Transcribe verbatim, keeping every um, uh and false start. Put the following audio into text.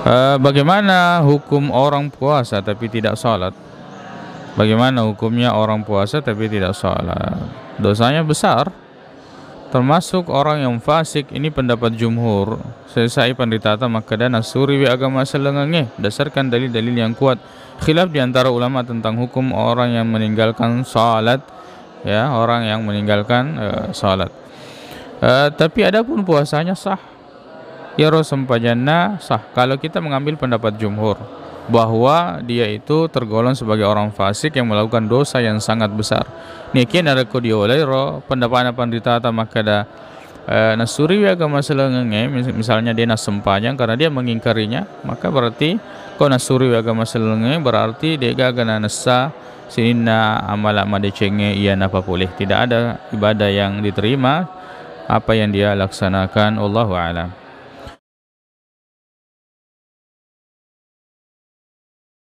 Eh, bagaimana hukum orang puasa tapi tidak salat? Bagaimana hukumnya orang puasa tapi tidak salat? Dosanya besar. Termasuk orang yang fasik, ini pendapat jumhur. Selesai panritata makkeda nasuriwi agama sellengengnge dasarkan dalil-dalil yang kuat. Khilaf di antara ulama tentang hukum orang yang meninggalkan salat, ya, orang yang meninggalkan, eh, salat. Eh, tapi adapun puasanya sah. Iyaro sempajanna sah. Kalau kita mengambil pendapat jumhur bahwa dia itu tergolong sebagai orang fasik yang melakukan dosa yang sangat besar. Niakia narekko diolai ro pendapatna panritata makkeda, eh, nasuriwi agama sellengengnge, mis-, misalnya dia nasempajang karena dia mengingkarinya, maka berarti ko nasuriwi agama sellengengnge berarti degaga nanessa sininna amala madecengnge iya napapole. Tidak ada ibadah yang diterima apa yang dia laksanakan. Allahu a'lam.